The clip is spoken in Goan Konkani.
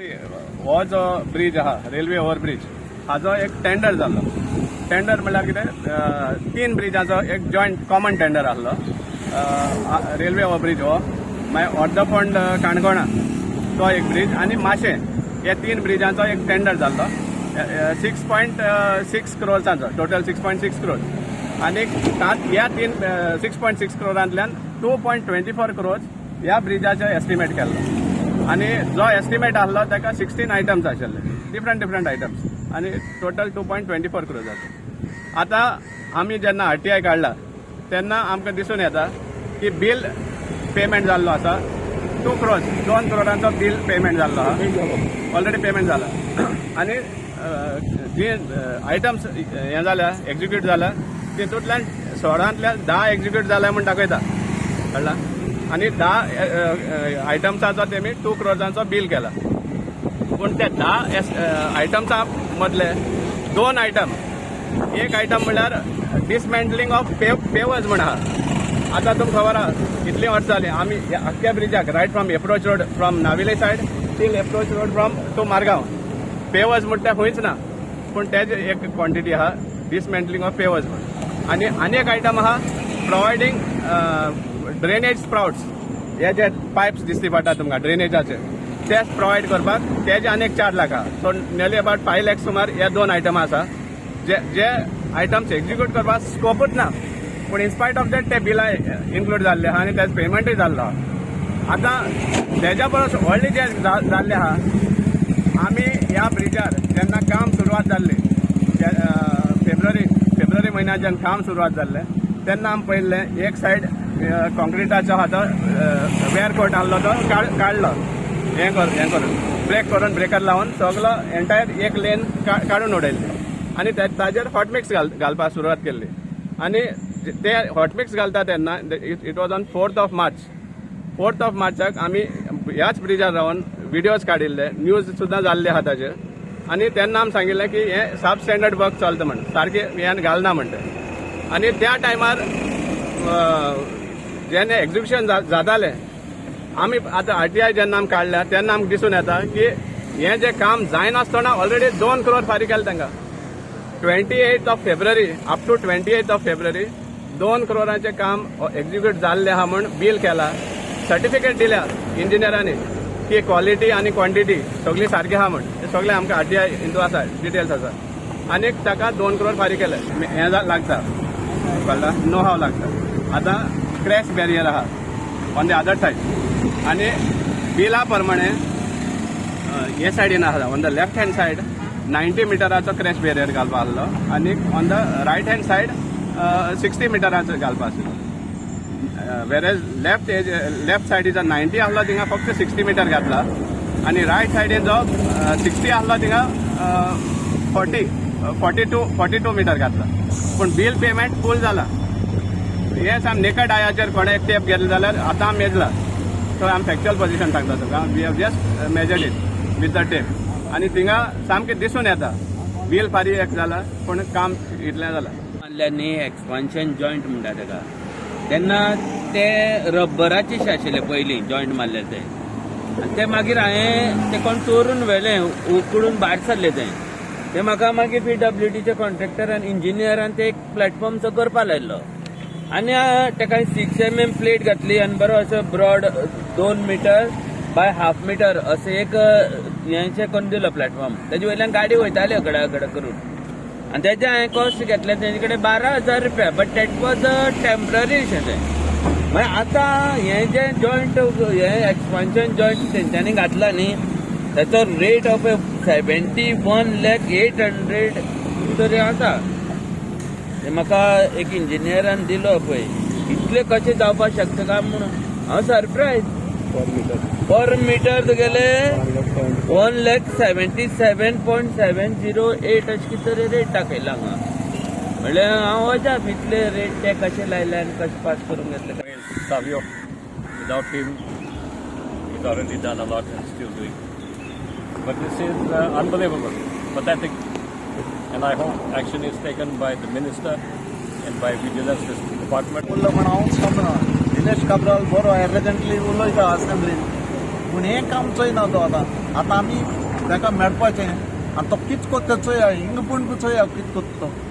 हो जो ब्रीज आहा, रेल्वे ओव्हरब्रीज, हाजो एक टेंडर जाल्लो. टेंडर म्हणल्यार कितें, तीन ब्रिजाचो एक जॉयंट कॉमन टेंडर आहलो. रेल्वे ओव्हरब्रीज हो, मागीर अर्दफोंड काणकोणा तो एक ब्रीज आनी माशें, हे तीन ब्रिजांचो एक टेंडर जाल्लो 6.6 क्रोर्सांचो, टोटल 6.6 क्रोर्स. आनी ह्या तीन 6.6 क्रोरांतल्यान 2.24 क्रोर्स ह्या ब्रिजाचो एस्टिमेट केल्लो. आनी जो एस्टिमेट आहलो ताका 16 आयटम्स आशिल्ले, डिफरंट डिफरंट आयटम्स, आनी टोटल 2.24 क्रोर्साचो. आतां आमी जेन्ना आरटीआय काडला तेन्ना आमकां दिसून येता की बील पेमेंट जाल्लो आसा 2 क्रोर्स. 2 करोडांचो बील पेमेंट जाल्लो आहा, ऑलरेडी पेमेंट जाला. आनी जी आयटम्स हें जाल्या, एक्झिक्यूट जाल्या, तितूंतल्यान 16तल्यान 10 एक्झिक्यूट जाल्या म्हूण दाखयता, कळ्ळा? आनी 10 आयटम्साचो तेमी 2 क्रोर्सांचो बील केला. पूण त्या 10 आयटम्सा मदले दोन आयटम, एक आयटम म्हणल्यार डिसमेंटलिंग ऑफ पेवर्स म्हण आहा. आतां तुमकां खबर आहा, कितलीं वर्सां जालीं आमी ह्या आख्ख्या ब्रिजाक, right from approach road from Navelim side till approach road from to Margao, pavers म्हणटा खंयच ना. पूण तेजे एक क्वॉन्टिटी आहा, डिसमेंटलिंग ऑफ पेवर्स म्हण. आनी आनी एक आयटम आहा, प्रोवायडींग ड्रेनेज स्प्राउट्स. हे जे पायप्स दिसती पडटा तुमकां ड्रेनेजाचे, ते प्रोवायड करपाक तेजे आनी एक 4 लाख आहा. सो नियरली अबाउट 5 लॅक्स सुमार हे दोन आयटमां आसा, जे जे आयटम्स एक्झिक्यूट करपाक स्कोपूच ना. पूण इनस्पायट ऑफ that ते बिलां इन्क्लूड जाल्ले आहा आनी तेजो पेमेंटूय जाल्लो आहा. आतां तेज्या परस व्हडलें जें जाल्लें आहा, आमी ह्या ब्रिजार जेन्ना काम सुरवात जाल्ली, फेब्रुवारी फेब्रुवारी म्हयन्यात जेन्ना काम सुरवात जाल्लें तेन्ना आमी पळयल्लें, एक सायड कॉन्क्रिटाचो आहा तो वेअर कोट आहलो तो काडलो, हें करून, ब्रेक करून, ब्रेकर लावन सगलो एंटायर एक लेन काडून उडयल्ली आनी ताजेर हॉटमिक्स घालपाक सुरवात केल्ली. आनी ते हॉटमिक्स घालता तेन्ना, it was on 4th of March. 4th of मार्चाक आमी ह्याच ब्रिजार रावन विडियोज काडिल्ले, न्यूज सुद्दां जाल्ले आहा ताजेर. आनी तेन्ना आमी सांगिल्लें की हें सब स्टँडर्ड वर्क चलता म्हण, सारकें हें घालना म्हणटे. आनी त्या टायमार जेन्ना एक्झिक्युशन जातालें, आमी आतां आरटीआय जेन्ना आमी काडल्या तेन्ना आमकां दिसून येता की हें जें काम जायनासतना ऑलरेडी 2 करोड फारीक केले तांकां. 28th of February, up to 28th of February 2 करोडांचें काम एक्झिक्यूट जाल्लें आहा म्हूण बील केला, सर्टिफिकेट दिल्या इंजिनियरांनी की क्वॉलिटी आनी क्वॉन्टिटी सगळी सारकी आहा म्हूण. हे सगळें आमकां आरटीआय हितू आसा, डिटेल्स आसा. आनी ताका 2 करोड फारीक केले. हें लागता, कळ्ळा? नो हाव लागता. आतां क्रॅश बॅरियर आहा ऑन the other side आनी बिला प्रमाणे हे सायडीन आहा, on the left hand side 90 मिटराचो crash barrier घालपा आहलो आनी on the right hand side 60 मिटराचो घालपा आशिल्लो. वेरेज लेफ्ट सायडीचो 90 आहलो थिंगा फक्त 60 मिटर घातला आनी रायट सायडीन जो 60 आहलो थिंगा 40 42 42 मिटर घातला. पूण बील पेमेंट फूल जाला. हे साम नेकड आयाचेर कोणें एक टेप घेतले जाल्यार आतां आमी मेजला, सो आमी फॅक्च्युअल पोझिशन सांगता तुका. We have just measured it with the tape आनी थिंगा सामकें दिसून येता, बील फारीक जाला पूण काम इतलें जालां. मारल्या न्ही, एक्सपान्शन जॉयंट म्हणटा तेका, तेन्ना ते रब्बराचे आशिल्ले पयलीं जॉयंट मारले ते. आनी ते मागीर हांवें ते कोण चोरून व्हेले, उकडून भायर सरले ते. ते म्हाका मागीर पीडब्ल्यूडीच्या कॉन्ट्रॅक्टरान, इंजिनियरान ते एक प्लॅटफॉर्मचो करपा लायलो आनी तेका 6 mm प्लेट घातली आनी बरो असो broad 2 metre by half metre अशें एक हेंचें करून दिलो प्लॅटफॉर्म. तेजे वयल्यान गाडी वयताली अकडा अकडा करून. आनी तेजे हांवें कॉस्ट घेतले तेजे कडेन 12,000 रुपया, but that was a temporary अशें तें. मागीर आतां हें जें जॉयंट, हें एक्सपान्शन जॉयंट तेंच्यांनी घातला न्ही, ताचो rate of 71 lakh 800 तरी आसा. ते म्हाका एक इंजिनियरान दिलो पळय, इतले कशें जावपाक शकता काय म्हणून हांव सरप्रायज. पर मिटर तुगेले 1,77,708 अशें कितें तरी रेट दाखयला हांगा. म्हणल्यार हांव अजाप, इतले रेट ते कशे लायले आनी कशे पास करूंक घेतले. Savio. Without him, he's already done a lot and still doing. But this is unbelievable, pathetic, and I hope action is taken by the minister and by vigilance department. उरलो म्हण हांवूच समजना. निलेश काब्राल बरो एरेगंटली उलयता असेंब्लीन. पूण हें काम चोयना तो आतां. आतां आमी ताका मेळपाचें आनी तो कित कोत्ता चोया, हिंगा पूण चोया कित कोत्ता तो.